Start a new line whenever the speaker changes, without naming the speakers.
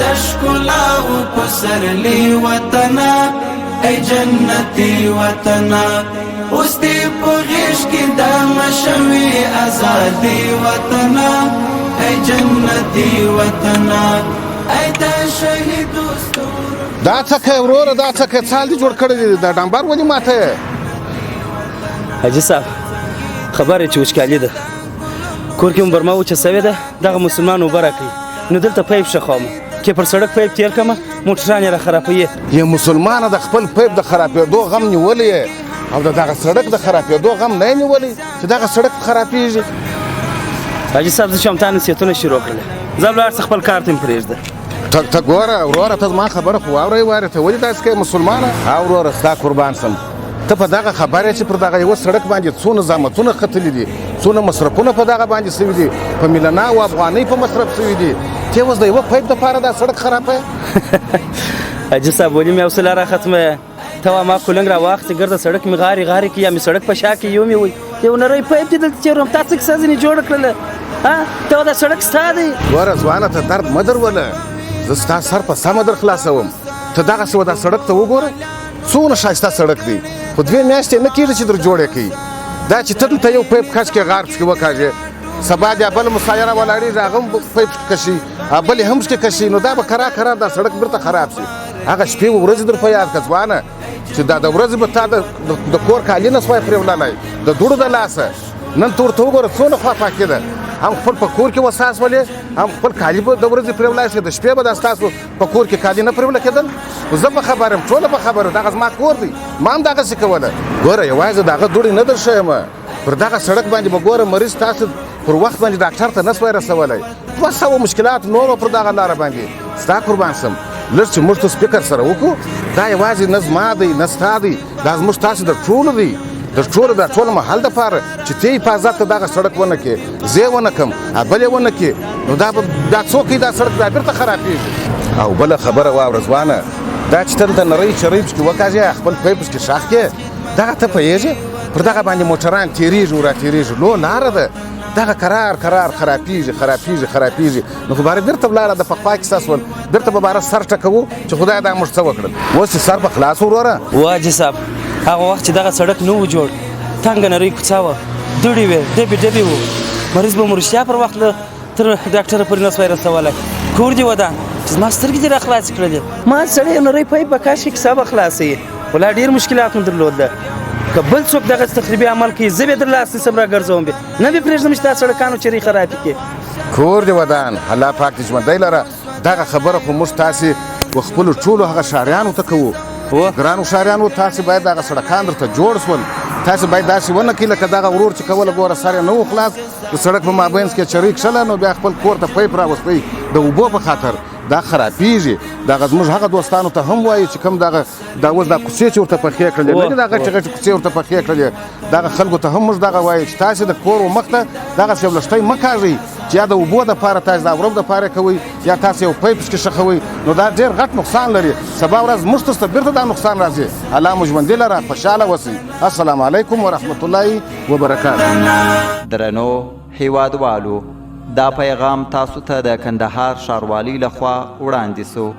د ښکلاو پسرلی وطنه، ای جنتي وطنه، اوس دې په غېږ کې د مشوي ازادي وطنه، ای جنتي وطنه، ای د شهیدو ستورو.
دا څه کوې وروره؟ دا څه کوې؟ څه حال دې جوړ کړی دی؟ دا ډمبر ولې ماته یې؟
حاجي صاحب، خبر یې چې وچکالي ده، کور کې مو برما وچه سوې ده، دغه مسلمان اوبه راکوي، نو دلته پیپ ښخوم کې پر سړک پیپ تېر کړم، موټران یې را خرابوي.
یې مسلمانه، د خپل پیپ د خرابېدو غم نیولی او د دغه سړک د خرابېدو غم نه یې نیولی چې دغه سړک خرابېږي.
حاجي صاحب، زه چې هم تا نصیحتونه شروع کړل، ځه ولاړ شه، خپل کار ته مې پرېږده.
ته ګوره وروره، ته زما خبره خو واوره واره، ته ولې داسې کوې مسلمانه؟ ها وروره، ستا قربان سم، ته په دغه خبر یې چې پر دغه یوه سړک باندې څونه زحمتونه ختلي دي، څونه مصرفونه په دغه باندې سوي دي، په میلیوناو افغانۍ په مصرف سوي دي، ته اوس د یوه پیپ دپاره دا سړک خرابوې؟
حاجي صاحب، ولې مې حوصله را ختمه؟ ته وا ما کولنګ را واخیست، ګرده سړک مې غارې غارې کړي، یا مې سړک په شا کې یو مې وایي یو نری پیپ دې دلته تېروم، تا څه کیسه ځینې جوړه کړله؟ ها، ته وا دا سړک ستا دی.
ګوره ځوانه، ته درد مه دروله، زه ستا سر په سمه در خلاصوم. ته دغسې وه دا سړک ته وګوره، څونه ښایسته سړک دی، خو دوې میاشتې نه کېږي چې در جوړ یې کړي. دا چې ته دلته یو پیپ کش کې غار پکې وکاږې، سبا بیا بل مسایه را ولاړېږي، هغه هم پیپ پکې کشي، بل یې هم پکې کشي، نو دا به کرار کرار دا سړک بېرته خراب شي. هغه شپې و ورځې در په یاد که ځوانه، چې دا د ورځې به تا د کور کالي نه سوای پرېوللی د دوړو د لاسه. نن ته ورته وګوره څونه خوا پاکي ده، هم خپل په کور کې وساس ولې، هم خپل کالي به د ورځې پرېولای شي، د شپې به دا ستاسو په کور کې کالي نه پرېوله کېدل. خو زه په خبر یم، ټوله په خبر، دغه زما کور دی، ما هم دغسې کوله. ګوره یوازې د هغه دوړې نه در ښیم، پر دغه سړک باندې به ګوره مریض تاسو پر وخت باندې ډاکټر ته نه سوای رسولی، 200 مشکلات نور به پر دغه لاره باندې. ستا قربان سم، لږ چې موږ تاسو فکر سره وکړو، دا یوازې نه زما دی نه ستا دی، دا زموږ تاسو د ټولو دی، د ټولو د ټولو محل دپاره چې ته حفاظت ته دغه سړک ونه کړې، زه یې ونه کړم، بل یې ونه کړي، نو دا به دا څوک کوي؟ دا سړک دا بېرته خرابېږي. او بله خبره واوره ځوانه، دا چې ته دلته نری چرۍ پکې وکاږې، خپل پیپ پکې ښخ کړې، دغه ته پوهېږې پر دغه باندې موټران تېرېږي او راتېرېږي، لو لاره ده، دغه کرار کرار خرابېږي خرابېږي خرابېږي، نو خو باره بېرته ولاړه د پخوا کیسه سول، بېرته به باره سر ټکوو چې خدای دا موږ څه وکړل. اوس چې سر په خلاص وروره.
وه حاجي صاحب، هغه وخت چې دغه سړک نه و جوړ، تنګه نرۍ کوڅه وه، دوړې وې، ډبې ډبې وو، مریض به مو رښتیا پر وخت له تر ډاکټره پورې نه سوای رسولی. کور دې ودان چې زما سترګې دې را خلاصې کړلې، ما سړی یو نری پیپ به کش کړي کیسه به خلاصوي، خو لا ډېر مشکلات مو درلودله. که بل څوک دغسې تخریبي عمل کوي، زه به یې در لاس نیسم راګرځوم به، نه به پرېږدم چې دا سړکانو چرۍ خرابې کړي.
کور دې ودان، الله پاک دې ژوندی لره. دغه خبره خو موږ تاسې و خپلو ټولو هغه ښاریانو ته کوو. ګرانو ښاریانو، تاسې باید دغه سړکان درته جوړ سول، تاسې باید داسې ونه کړئ لکه دغه ورور چې کوله، ګوره سر یې نه و خلاص، د سړک په مابینځ کې چرۍ کښله، نو بیا خپل کور ته پیپ راوستی د اوبو په خاطر، دا خرابېږي. دغه زموږ هغه دوستانو ته هم وایو چې کوم دغه دا اوس دا کوڅې چې ورته پخې کړلې، نه دي دا غټې غټې کوڅې ورته پخې کړلې، دغه خلکو ته هم موږ دغه وایو چې تاسې د کور و مخ ته دغسې یو لښتی مه کاږئ چې یا د اوبو دپاره تاسې د اورب دپاره کوئ یا تاسې یو پیپ پکې ښخوئ، نو دا ډېر غټ نقصان لري. سبا ورځ موږ ته بېرته دا نقصان راځي. الله مو ژوندي لره، خوشحاله اوسئ. السلام علیکم ورحمت الله وبرکاته.
درنو هیوادوالو، دا پیغام تاسو ته د کندهار ښاروالۍ له خوا وړاندې سو.